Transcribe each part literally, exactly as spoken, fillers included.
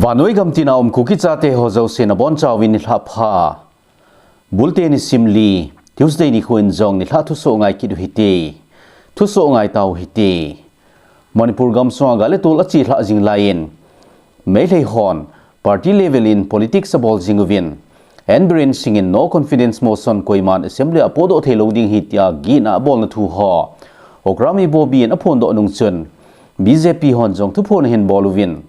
Vannoi gam tina um Kuki chate ho jouse nabonchauvin nilhah pha. Bulte nisim li, Tuesday nikho in jong nilhah thusoh ngai kit u hite. Thusoh ngai tau hite. Manipur gamsunga gal le tol achelhah jing laiyin, Meitei hon party level in politics abol jing uvin, N Biren Singh in no confidence motion koiman assembly a apodoh theilou ding ahi tia gihna abolna thu ho Okram Ibobi in aphondoh nung chun, B J P hon jong thuphon ahin bol uvin,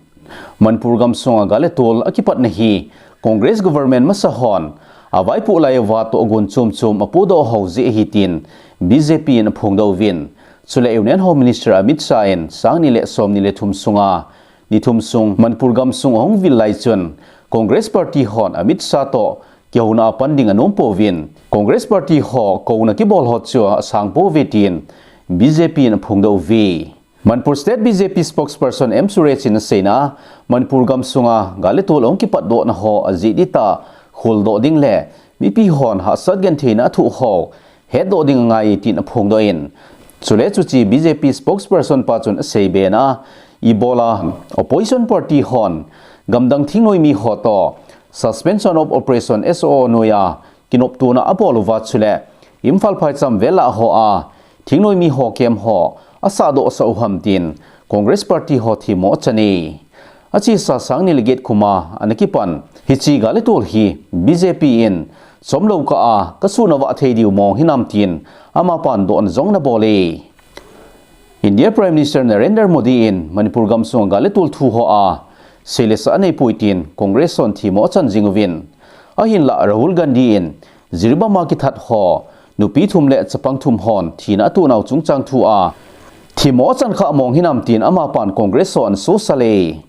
Manipur gamsunga gal le tol akipatna hi Congress government masa hon avaipoh lai uva tohgon chom chom apodoh hou jeh ahi tin B J P in aphongdoh uvin, chule Union Home Minister Amit Shah in sang ni le som ni le thum sunga, ni thum sung Manipur gamsung ahung vil lai chun Congress party hon Amit Shah toh kihouna a pan ding anom pouvin, Congress party ho kouna kibol ho chu asang pouve tin B J P in aphongdoh uve. Manipur State B J P spokesperson M Suresh in aseina, Manipur gamsunga gal le tol ahung kipatdohna ho ajeh dihtah kholdoh ding le mipi hon hahsat gentheina athoh ho hetdoh ding angai tin aphongdoh in, chule chuche B J P spokesperson pa chun aseibe na, ibola opposition party hon gamdang thingnoimi ho toh Suspension of Operation, S O O, noiya kinoptona abol uva chule Imphal phaicham vel a hoa thingnoimi ho camp ho asahdoh sah u ham tin Congress party ho themmo achan e. Achesa sang ni le get kum a ana kipan hiche gal le tol hi B J P in chomlou kah a kasuhna vah thei diu mong hinam tin amapan dohna jong anabol e. India Prime Minister Narendra Modi in Manipur gamsunga gal le tol thu hoa seilesah aneipoi tin Congress hon themmo achan jing uvin, ahinlah Rahul Gandhi in Jiribam a kithat ho nupi thum le chapang thum hon thina atohnau chungchang thua themmo achan khah mong hinam tin amapan Congress ho anasosal e.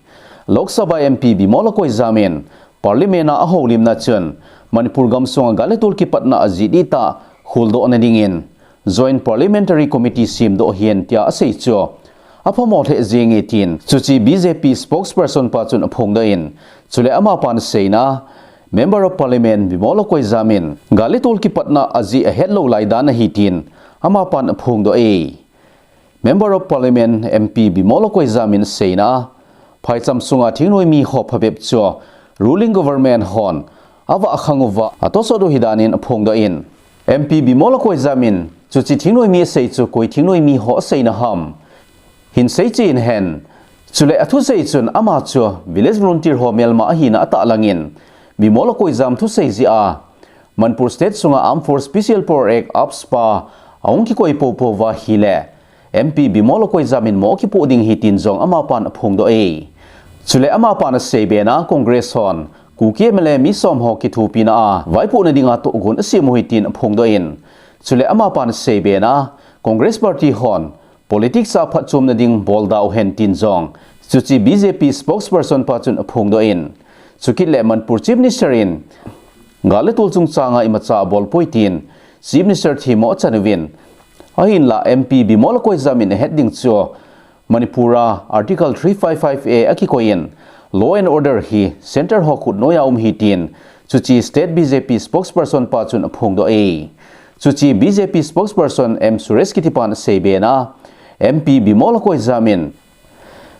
Lok Sabha M P Bimol Akoijam in Parliament a ahoulimna chun Manipur gamsunga gal le tol kipatna ajeh dihtah kholdohna dingin Joint Parliamentary Committee semdoh hen tia asei chu aphamo lheh jenge tin chuche B J P spokesperson pa chun aphongdoh in, chule amapan aseina, Member of Parliament Bimol Akoijam in gal le tol kipatna ajeh ahetlou lai dan ahi tin amapan aphongdoh e. Member of Parliament M P Bimol Akoijam in aseina, phaicham sunga thingnoimi ho phabep chu ruling government hon avah khang uva atosot u ahi danin aphongdoh in, M P Bimol Akoijam in chuche thingnoimi asei chu koi thingnoimi ho aseina ham hin seichen hen, chule athusei chun ama chu village volunteer ho melma ahina atahlang in, Bimol Akoijam thusei jeh a Manipur State sunga Armed Force Special Power Act, AFSPA ahung kikoi poupou uva ahile M P Bimol Akoijam in mo akipoh ding ahi tin jong amapan aphongdoh e. Chule amapan aseibe na, Congress hon Kuki M L A mi som ho kithopina a vaipohna dinga tohgon asem u ahi tin aphongdoh in, chule amapan aseibe na, Congress party hon politics a phatchomna ding bolda u hen tin jong chuche B J P spokesperson pa chun aphongdoh in, chukit le Manipur Chief Minister in gal le tol chungchanga imacha abolpoi tin Chief Minister themmo achan uvin, ahinlah M P Bimol Akoijam in ahet ding chu Manipur a Article three five five A akikoi in law and order hi centre ho khut noiya um ahi tin chuche State B J P spokesperson pa chun aphongdoh e. Chuche B J P spokesperson M Suresh kitipan aseibe na, M P Bimol Akoijam in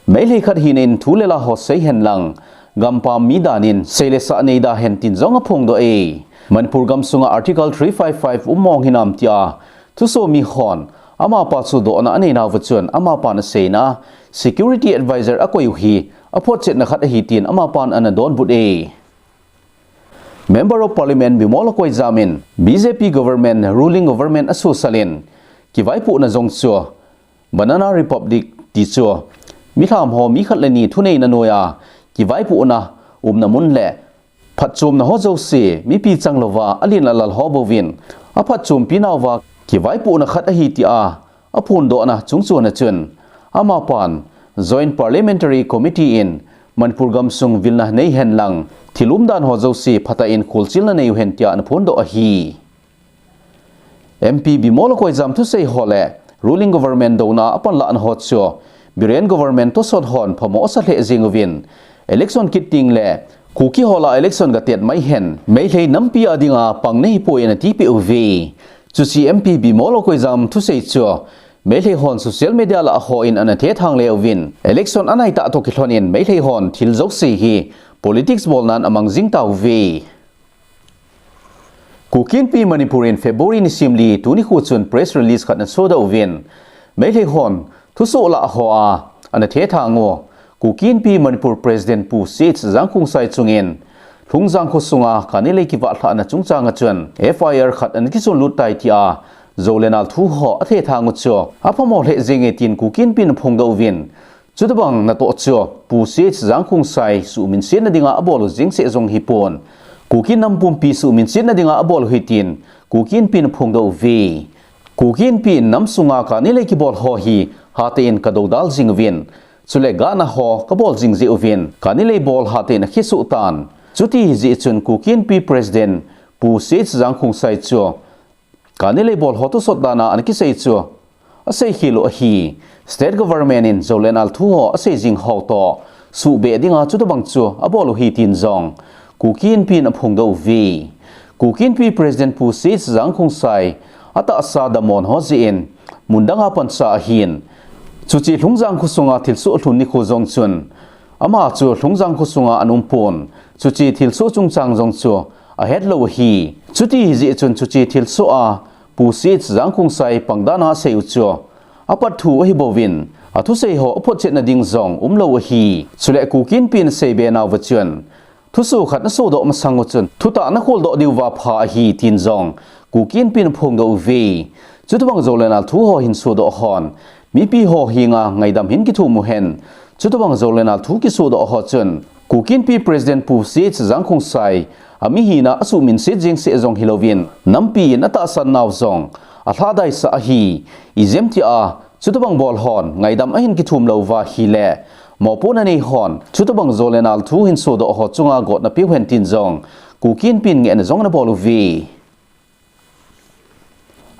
Meitei khat hina in thu le la ho sei hen lang, gampam mi danin seilesah neida hen tin jong aphongdoh e. Manipur gamsunga Article three five five um mong hinam tia thusomi hon amapa chu dohna aneinauva chun amapan aseina, security advisor akoi u hi aphotchetna khat ahi tin amapan anadonbut e. Member of Parliament Bimol Akoijam in B J P government, ruling government asosal in kivaipohna jong chu Banana Republic ti chu milham ho mi khat le ni thuneina noiya kivaipohna umna mun le phatchomna ho jouse mipi changlouva alen alal ho bouvin aphatchompi nauva kivaipohna khat ahi tia aphondohna chungchona chun amapan Joint Parliamentary Committee in Manipur gamsung vilna nei hen lang, thil umdan ho jouse phatah in kholchilna nei u hen tia anaphondoh ahi. M P Bimol Akoijam thusei ho le ruling government douna a panlahna ho chu Biren government tosot hon phamo asa lheh jing uvin, election kit ding le Kuki ho lah a election gatet mai hen, Meitei nampi a dinga pang nahipoi anatipeh uve. Chuche M P Bimol Akoijam thusei chu Meitei hon social media lah a hon ana thethang le uvin, election anai tah toh kilhon in Meitei hon thil jouse hi politics bolnan amang jing tauve. Kuki Inpi Manipur in February ni sim li tuni khu chun press release khat ana sodoh uvin, Meitei hon thusoh lah a hon ana thethang u, Kuki Inpi Manipur President Pu C H Jangkhongsai chungin Lhungjang kho sunga kani lei kivahlhahna chungchang a chun F I R khat ana kisun lut tai tia Zolenal thu ho athethang u chu aphamo lheh jenge tin Kuki Inpi in aphongdoh uvin, chutabang natoh chu Pu C H Jangkhongsai suhminsetna dinga abol u jeng seh jong hipon, Kuki nam pumpi suhminsetna dinga abol u ahi tin Kuki Inpi in aphongdoh uve. Kuki Inpi in nam sunga kani lei kibol ho hi hatah in kadodal jing uvin, chule gahna ho kabol jing jeh uvin, kani lei bol hatah in akhesuh tan. Chuti jeh chun Kuki Inpi President Pu C H Jangkhongsai chu kani lei bol ho thusot dan a ana kisei chu asei khel u ahi. State government in Zolenal thu ho asei jing ho toh suhbeh dinga chutabang chu abol u ahi tin jong Kuki Inpi in aphongdoh uve. Kuki Inpi President Pu C H Jangkhongsai atahsa damlou ho jeh in mun danga pansa ahin, chuche Lhungjang kho sunga thilsoh lhun nikho jong chun ama chu Lhungjang kho sunga ana umpon, chuche thilsoh chungchang jong chu ahetlou ahi. Chuti jeh chun chuche thilsoh a Pu C H Jangkhongsai pang dan a asei u chu apat thu ahi bouvin, athusei ho aphotchetna ding jong umlou ahi. Chule Kuki Inpi in aseibe nauva chun, thusoh khat nasodoh masang u chun thutah nakholdoh diuva pha ahi tin jong Kuki Inpi in aphongdoh uve. Chutabang Zolenal thu ho hin sodoh hon mipi ho henga ngaidam hin kithum uhen, chutabang Zolenal thu kisodoh ho chun Kuki Inpi President Pu C H Jangkhongsai amihina asuhminset jeng seh jong hilouvin, nampi in atahsan nau jong alhadaisah ahi. Ijemtia chutabang bol hon ngaidam ahin kithum lou uva ahile, mopohna nei hon chutabang Zolenal thu hin sodoh ho chunga gotna peu hen tin jong Kuki Inpi in ngehna jong ana bol uve.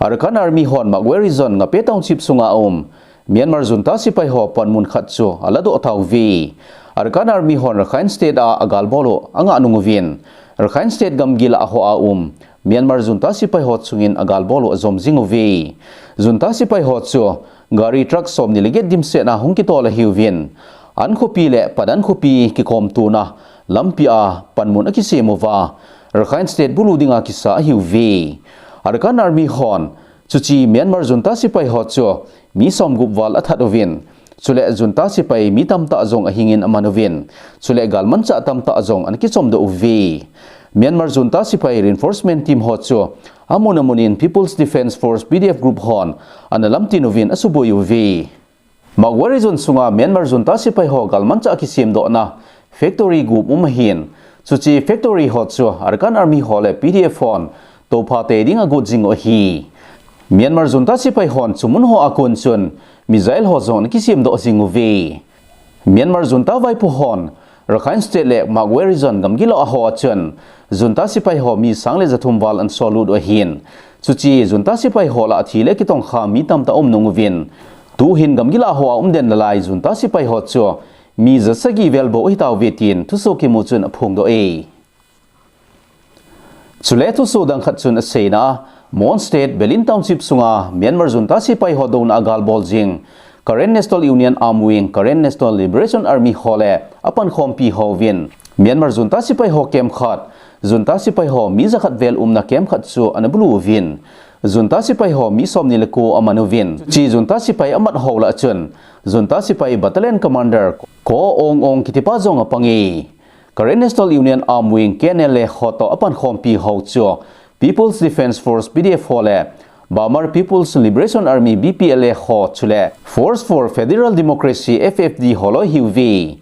Arakan Army hon Magway Region Ngape Township sunga um Myanmar junta sepai ho panmun khat chu aladoh tauve. Arakan Army hon Rakhine State a agalbol u angah nung uvin, Rakhine State gamgi lah a hoa um Myanmar junta sepai ho chungin agalbol u ajom jing uve. Junta sepai ho chu gari truck somni le get dimset a hung kitol ahiuvin, An khopi le Padan khopi kikomtona lampi a panmun akisem uva, Rakhine State bulu dinga kisa ahiuve. Arakan Army hon chuche Myanmar junta sepai ho chu mi somgup val athat uvin, chule junta sepai mi tamtah jong ahingin aman uvin, chule galmanchah tamtah jong ana kichomdoh uve. Myanmar junta sepai reinforcement team ho chu amun amun in People's Defence Force, P D F group hon ana lamtin uvin asuboi uve. Magway Region sunga Myanmar junta sepai ho galmanchah kisemdohna factory gup um ahin, chuche factory ho chu Arakan Army ho le P D F hon tophate ding agot jing u ahi. Myanmar junta sepai hon chumun hoa kon chun missile ho jong ana kisemdoh jing uve. Myanmar junta vaipo hon Rakhine State le Magway Region gamgi lah a hoa chun junta sepai ho mi sang le jathum val ana sollut u ahin, chuche junta sepai ho lah a thi le kitongkha mi tamtah um nung uvin, tuhin gamgi lah a hoa umden nalai junta sepai ho chu mi jasagi vel bou ahitauve tin thusoh kimu chun aphongdoh e. Chule thusoh dang khat chun aseina a, Mon State Belin Township sunga Myanmar junta sepai ho douna a galbol jing Karen National Union Arm Wing, Karen National Liberation Army ho le apankhompi hovin Myanmar junta sepai ho camp khat, junta sepai ho mi jakhat vel umna camp khat chu ana bulu uvin, junta sepai ho mi somni le ko aman uvin, chuche junta sepai amat ho lah a chun junta sepai Battalion Commander Ko Aung Aung kitipa jong apang e. Karen National Union Arm Wing, K N L A ho toh apankhompi ho chu People's Defence Force, P D F ho le Bamar People's Liberation Army, B P L A ho chule Force for Federal Democracy, F F D ho loi ahiuve.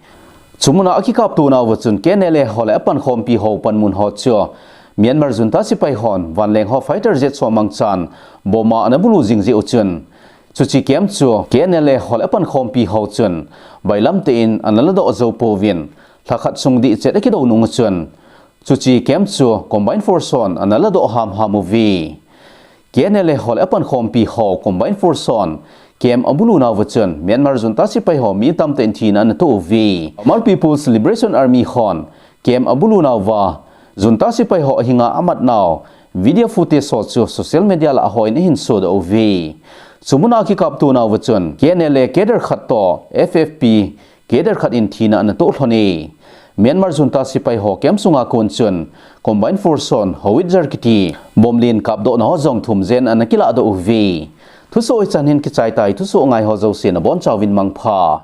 Chumuna akikaptonauva chun K N L A ho le apankhompi ho panmun ho chu Myanmar junta sepai hon vanleng ho fighter jet som mangchan bomb a ana bulu jing jeh u chun, chuche camp chu K N L A ho le apankhompi ho chun bailam tein ana ladoh jou pouvin, lhakhat sung dihchet akidou nung u chun, chuche camp chu Combined Force hon ana ladoh hamham uve. K N L A ho le apankhompi ho Combined Force hon camp abulunauva chun Myanmar junta sepai ho mi tamtah in thina ana toh uve. Bamar People's Liberation Army hon camp abulunauva junta sepai ho ahinga amatnau video footage ho chu social media lah a hon ahin sodoh uve. Chu muna kikapto nauva chun K N L A cadre khat toh F F P cadre khat in thina ana toh lhon e. Myanmar junta sepai ho camp sunga kon chun combined force hon howitzer kiti bomb len kapdohna ho jong thum jen ana kilahdoh uve. Thusoh hichan hin kichai tai, thusoh ngai ho jouse nabonchauvin mangpha.